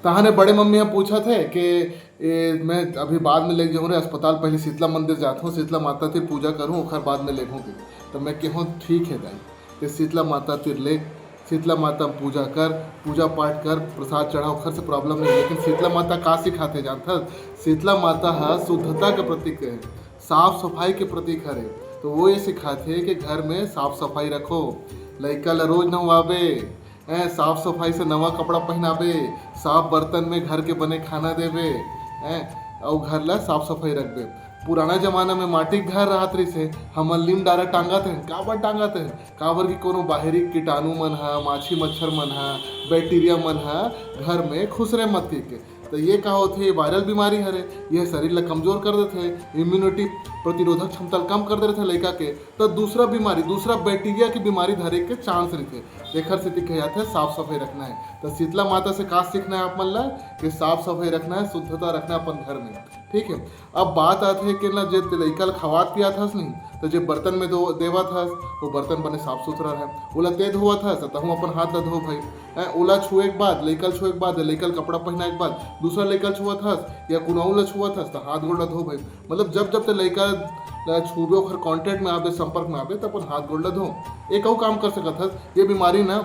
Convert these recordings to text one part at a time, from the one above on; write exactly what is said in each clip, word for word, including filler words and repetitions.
तहाने बड़े मम्मी ह पूछत हे कि ए, मैं अभी बाद में लेके जाहूँ रे अस्पताल, पहले शीतला मंदिर जात हूँ, शीतला माता तीर पूजा करूँ, ओखर बाद में लेगहूँ के। तो मैं कहूँ, ठीक है दाई, ते शीतला माता तीर ले, शीतला माता में पूजा कर, पूजा पाठ कर, प्रसाद चढ़ा, ओखर से प्रॉब्लम नहीं। लेकिन शीतला माता का सिखाथे जानथस? शीतला माता ह शुद्धता के प्रतीक है, साफ सफाई के प्रतीक हरे। तो वो ये सिखाथे कि घर में साफ सफाई रखो, लइका ल रोज नहवाबे, हैं, साफ सफाई से नवा कपड़ा पहनाबे, साफ बर्तन में घर के बने खाना देबे, हैं, अउ घर ला साफ सफाई रखबे। पुराना जमाना में माटी के घर रहत रहिस हे, हमन लीम डारा टांगत हन। काबर टांगत हन? काबर कि कोनो बाहरी कीटाणु मन ह, माछी मच्छर मन ह, बैक्टीरिया मन ह घर में खुसरे मत कहिके। तो ये का होथे? ये वायरल बीमारी हरे, ये शरीर ला कमजोर कर देथे, इम्यूनिटी, प्रतिरोधक क्षमता ला कम कर देथे लइका के। तो दूसरा बीमारी, दूसरा बैक्टीरिया की बीमारी धरे के चांस रहिथे। एखर सेती कहे जाथे साफ सफाई रखना है। तो शीतला माता से का सीखना है आप मन ला? कि साफ सफाई रखना है, शुद्धता रखना है अपन घर में। ठीक है, अब बात आथे कि ना, जे लइका ल खवात पियात हस नहीं, तो जे बर्तन में दो देवत हस, वो बर्तन बने साफ सुथरा रहे। ओला ते धोवत हस, तहूँ अपन हाथ ला धो भाई। हैं, ओला छुए के बाद, लइका ल छुए के बाद, लइका ल कपड़ा पहनाए के बाद दूसरा लइका ल छुअत हस या कोनो अउ ल छुअत हस, तो हाथ गोड़ ला धो भाई। मतलब जब जब ते लइका ल छुबे, ओखर कॉन्टैक्ट में आबे, संपर्क में आबे, तो अपन हाथ गोड़ ला धो। एक अउ काम कर सकत हस, ये बीमारी ना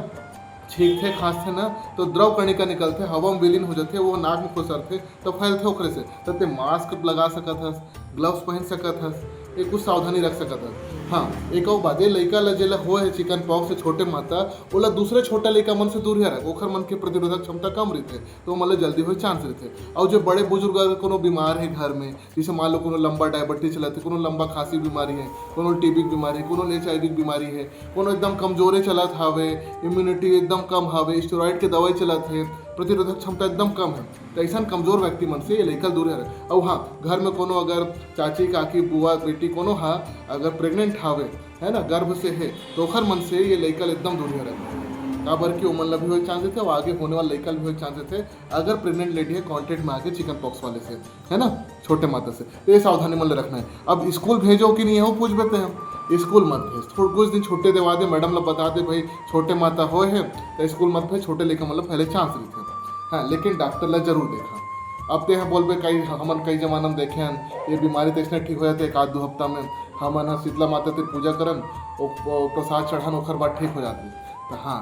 छींकथे, खांसथे ना, तो द्रव कणिका निकलथे, हवा में विलीन हो जाथे, वो नाक में खुसरथे, तो फैलथे ओकरे से। तो ते मास्क लगा सकत हस, ग्लव्स पहन सकत हस, ये कुछ सावधानी रख सकत हस। हाँ, एक अउ बात, ये लइका ला जेला होए हे चिकन पॉक्स से, छोटे माता, ओला दूसरे छोटा लइका मन से दूरिहा रख, ओखर मन के प्रतिरोधक क्षमता कम रहिथे, तो ओमन ला जल्दी होए चांस रहिथे। अउ जो बड़े बुजुर्ग अगर कोनो बीमार हे घर में, जैसे मान लो कोनो लंबा डायबिटीज चलत हे, कोनो लंबा खांसी बीमारी है, कोनो टीबी की बीमारी है, कोनो एचआईवी की बीमारी है, कोनो एकदम कमजोरे चलत हावे, इम्यूनिटी एकदम कम हावे, स्टेरॉइड के दवाई चलत हे, प्रतिरोधक क्षमता एकदम कम है, तो ऐसा कमजोर व्यक्ति मन से ये लइका दूर रहे। अउ हाँ, घर में कोनो अगर चाची, काकी, बुआ, बेटी कोनो हा अगर प्रेग्नेंट हावे, है ना, गर्भ से है, तो ओखर मन से ये लइका एकदम दूर रहे। काबर कि ओमन ला भी होए चांस देथे, अउ आगे होने वाला लइका भी होए चांस देथे, अगर प्रेग्नेंट लेडी है कॉन्टैक्ट में आके चिकन पॉक्स वाले से, है ना, छोटे माता से, तो ये सावधानी मन ला रखना है। अब स्कूल भेजो कि नहीं है, वो पूछ देते हैं, स्कूल मत भेज, थोड़ा कुछ दिन छुट्टी देवा दे, मैडम ला बता दे, भाई, छोटे माता होए है, तो स्कूल मत भेज, छोटे लइका मतलब फैले चांस रहिथे। हाँ, लेकिन डॉक्टर ला जरूर देखा। अब ते हैं बोलबे, कई, हमन कई जमाना में देखे हन, ये बीमारी तो इसने ठीक हो जाते एक आध दो हफ्ता में, हमन ह शीतला माता तीर पूजा करन, ओ, ओ प्रसाद चढ़न, ओखर बाद ठीक हो जाते। तो हाँ,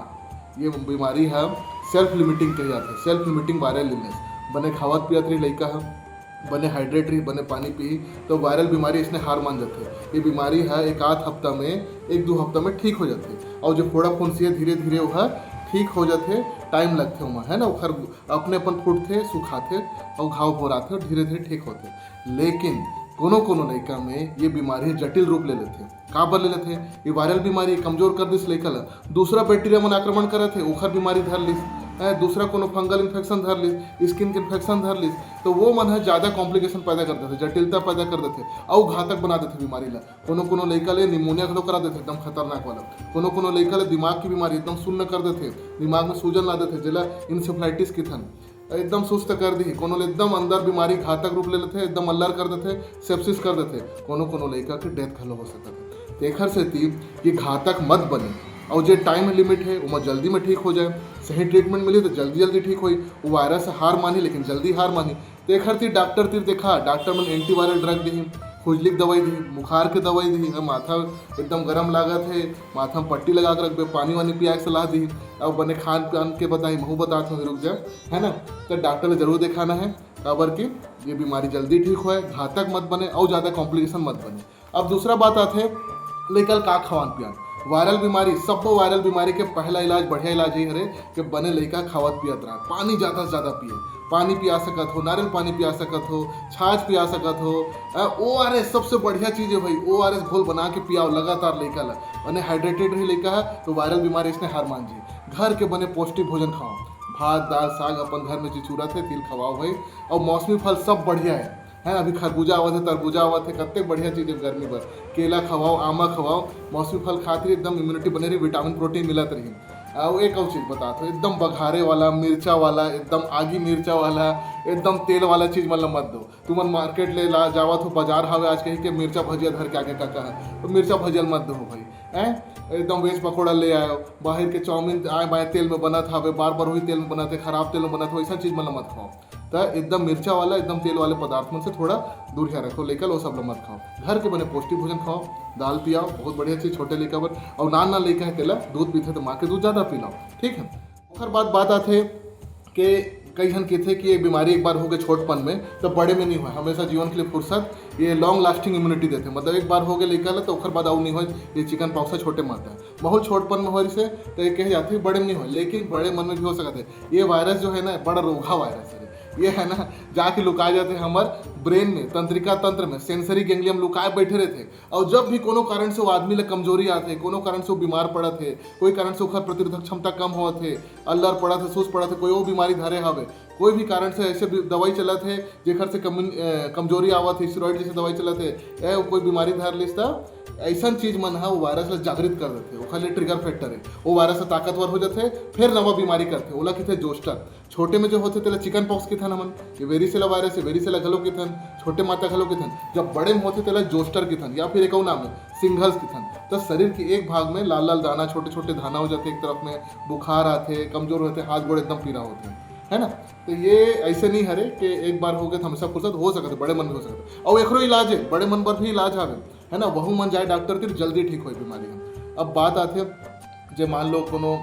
ये बीमारी ह सेल्फ लिमिटिंग कहे जाथे, सेल्फ लिमिटिंग वायरल इलनेस। बने खावत पियत रही लइका ह, बने हाइड्रेट रही, बने पानी पीही, तो वायरल बीमारी इसने हार मान जाथे। ये बीमारी ह एक आध हफ्ता में, एक दो हफ्ता में ठीक हो जाथे। और जो फोड़ा फुंसी है, धीरे धीरे वह ठीक हो जाथे, टाइम लगथे ओमा, है ना, ओखर अपने अपन फूटथे, सुखाथे और घाव भोराथे और धीरे धीरे ठीक होथे। लेकिन कोनो कोनो लइका में ये बीमारी जटिल रूप ले लेथे। काबर ले लेथे? ये वायरल बीमारी कमजोर कर दिस लइका ला, दूसरा बैक्टीरिया मन आक्रमण करत हे, ओखर बीमारी धर लिस, हैं, दूसरा कोनो फंगल इन्फेक्शन धर लिस, स्किन के इन्फेक्शन धर लिस, तो वो मन ह ज्यादा कॉम्प्लिकेशन पैदा कर देथे, जटिलता पैदा कर देथे, अउ घातक बना देथे बीमारी ला। कोनो कोनो लइका ले निमोनिया घलो करा देथे, एकदम खतरनाक वाला। कोनो कोनो लइका ले दिमाग की बीमारी एकदम सुन्न कर देथे, दिमाग में सूजन ला देथे, जेला इंसेफेलाइटिस किथन। एकदम सुस्त कर दिही, कोनो ले एकदम अंदर बीमारी घातक रूप ले लेथे, एकदम अल्लर कर देथे, सेप्सिस कर देथे, कोनो कोनो लइका के डेथ घलो हो सकत हे। तेखर सेती ये घातक मत बने, अउ जे टाइम लिमिट हे ओमा जल्दी में ठीक हो जाए, सही ट्रीटमेंट मिली तो जल्दी जल्दी ठीक होई। वो वायरस हार मानही, लेकिन जल्दी हार मानही। तेखर ती डॉक्टर तीर देखा, डॉक्टर मन एंटीवायरल ड्रग दिही, खुजली के दवाई दिही, बुखार के दवाई दिही, अगर माथा एकदम गरम लागत हे, माथा में पट्टी लगा के रखबे, पानी वानी पिया के सलाह दिही, अउ बने खान पान के बताही, महू बतात हूँ, रुक जा, है ना। तो डॉक्टर ला जरूर दिखाना है, काबर कि ये बीमारी जल्दी ठीक होए, घातक मत बने, अउ ज्यादा कॉम्प्लिकेशन मत बने। अब दूसरा बात आथे, लइका ल का खवान पियान। वायरल बीमारी, सब्बो वायरल बीमारी के पहला इलाज, बढ़िया इलाज ये हरे कि बने लइका खावत पियत रहा, पानी ज्यादा से ज्यादा पिए। पानी पिया सकत हो, नारियल पानी पिया सकत हो, छाछ पिया सकत हो, ओ आर एस सबसे बढ़िया चीज है भाई। ओ आर एस घोल बना के पियाओ लगातार लइका ला, बने हाइड्रेटेड रही लइका है, तो वायरल बीमारी इसने हार मान जी। घर के बने पौष्टिक भोजन खाओ, भात, दाल, साग अपन घर में चिचुरत हे, तिल खवाओ भाई। और मौसमी फल सब बढ़िया है, है ना? अभी खरबूजा आवत है, तरबूजा आवत है, कत्ते बढ़िया चीज है गर्मी बर। केला खवाओ, आमा खवाओ, मौसमी फल खात रही, एकदम इम्यूनिटी बने रही, विटामिन प्रोटीन मिलत रही। और एक और चीज बतात हो, एकदम बघारे वाला, मिर्चा वाला, एकदम आगी मिर्चा वाला, एकदम तेल वाला चीज मतलब मत दो। तुमन मार्केट ले ला जावत हो, बाजार हावे आज कही के मिर्चा भजिया धर के आगे का कहा, तो मिर्चा भजिया मत दो भाई, हैं? एकदम वेज पकौड़ा ले आयो, बाहर के चाउमीन आए बाए तेल में बनत हवे, बार बार वही तेल में बनत है, खराब तेल में बनत है, वैसा चीज मन ला मत खाओ। त एकदम मिर्चा वाला, एकदम तेल वाले पदार्थ मन से थोड़ा दूरिया रखो, लइका ला वो सब ला मत खाओ। घर के बने पौष्टिक भोजन खाओ, दाल पियाओ, बहुत बढ़िया चीज छोटे लइका बर। और नान नान लइका है तेला दूध पीथे तो माँ के दूध ज्यादा पिलाओ, ठीक है। ओकर बाद बात आथे के कई झन कथे कि ये बीमारी एक बार हो गए छोटपन में, तो बड़े में नहीं होय, हमेशा जीवन के लिए फुर्सत, ये लॉन्ग लास्टिंग इम्यूनिटी देथे, मतलब एक बार हो गए लइका ला तो ओकर बाद आऊ नहीं होय ये चिकन पॉक्स है छोटे माता। बहुत छोटपन में हो रही से तो ये कहे जाते बड़े में नहीं होय, लेकिन बड़े मन में भी हो सकता है। ये वायरस जो है ना, बड़ा रोगहा वायरस है, ये है ना, जाके लुका जाते हैं हमार ब्रेन में, तंत्रिका तंत्र में, सेंसरी गैंग्लियम लुकाए बैठे रहते। और जब भी कोनो कारण से वो आदमी ला कमजोरी आते, कोनो कारण से वो बीमार पड़त है, कोई कारण से ओकर प्रतिरोधक क्षमता कम होत है, अल्लर पड़त है, सुस्त पड़त है, कोई वो बीमारी धरे हवे, कोई भी कारण से ऐसे भी दवाई चलत है जेकर से कम, अ, कमजोरी आवत है, स्टेरॉइड जैसे दवाई चलत है, या कोई बीमारी धर लिस त ऐसन चीज मन ह वो वायरस ला जागृत कर देथे, ओखर लिए ट्रिगर फैक्टर है, वो वायरस ह ताकतवर हो जाथे, फिर नवा बीमारी करथे, ओला कथे जोस्टर। छोटे में जो होथे तेला चिकन पॉक्स किथन हमन, ये वेरिसेला वायरस है, वेरिसेला घलो किथन, छोटे माता घलो किथन। जब बड़े में होथे तेला जोस्टर किथन या फिर एक अउ नाम है सिंगल्स किथन। तो शरीर के एक भाग में लाल लाल दाना, छोटे छोटे दाना हो जाथे, एक तरफ में बुखार आथे, कमजोर होथे, हाथ गोड़ एकदम पीरा होथे, है ना। तो ये ऐसे नहीं हरे कि एक बार हो गए तो हमेशा फुर्सत हो सकते, बड़े मन भी हो सकते। और एकरो इलाज है, बड़े मन पर भी इलाज हवे, है ना। वहू मन जाए डॉक्टर तिर, जल्दी ठीक होए बीमारी हम। अब बात आथे जे मान लो कोनो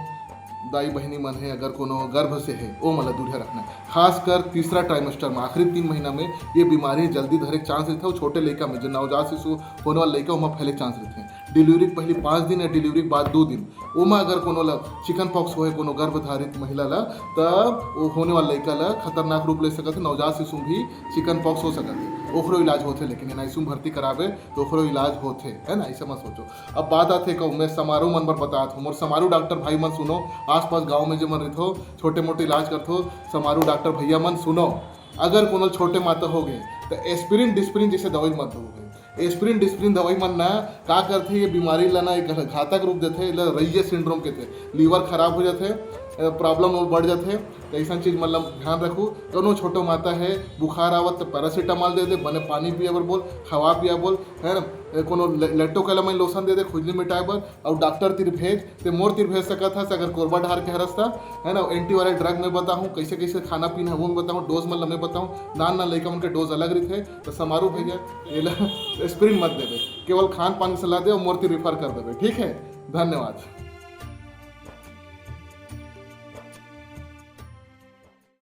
दाई बहिनी मन है, अगर कोनो गर्भ से है, वो मन ला दूरिया रखना है। खासकर तीसरा ट्राइमेस्टर में, आखिरी तीन महीना में ये बीमारी जल्दी धरे के चांस रहथे। और छोटे लइका में, जो नवजात शिशु होने वाला लइका, ओमा फैले के चांस रहथे। डिलीवरी के पहली पाँच दिन या डिलीवरी के बाद दो दिन, ओमा अगर कोनो ला चिकन पॉक्स होए, कोनो गर्भधारित महिला ला, त वो होने वाला लइका ला खतरनाक रूप ले सकत है, नवजात शिशु में भी चिकन पॉक्स हो सकत है। ओकरो इलाज होथे, लेकिन एनआईसीयू में भर्ती करावे तो ओकरो इलाज होथे, है ना, ऐसे मत सोचो। अब बात आथे कहूँ मैं समारू मन बर बतात हूँ, मोर समारू डॉक्टर भाई मन सुनो, आसपास गाँव में जे मन रहिथो, छोटे मोटे इलाज करथो, समारू डॉक्टर भैया मन सुनो, अगर कोनो छोटे माता हो गए तो एस्पिरिन डिस्पिरिन जैसे दवाई मत दो भाई। एस्पिरिन डिस्पिरिन दवाई मन ना का करथे, ये बीमारी ला ना एक घातक रूप देथे, एला रेये सिंड्रोम कहथे, लीवर खराब हो जाथे, प्रॉब्लम और बढ़ जाथे। तो ऐसा चीज मतलब ध्यान रखू। कोनो छोटो माता है, बुखार आवत तो पैरासीटामोल दे दे, बने पानी पिया बर बोल, खवा पिया बोल, है ना। ए, कोनो ले-, लेटोकाइलामाइन लोशन दे दे खुजली मिटाए बर, और डॉक्टर तिर भेज, ते मोर तिर भेज सकत हस, अगर कोरबा डहार के हरस त, है ना। एंटीवायरल ड्रग मैं बताहूँ, कैसे कैसे खाना पीना है वो मैं बताहूँ, डोज मतलब मैं बताहूँ। नान नान लइका मन के डोज अलग रहिथे। तो समारू भैया, एला एस्पिरिन मत देवे, केवल खान पान के सलाह दे और मोर तिर रिफर कर देवे, ठीक है। धन्यवाद।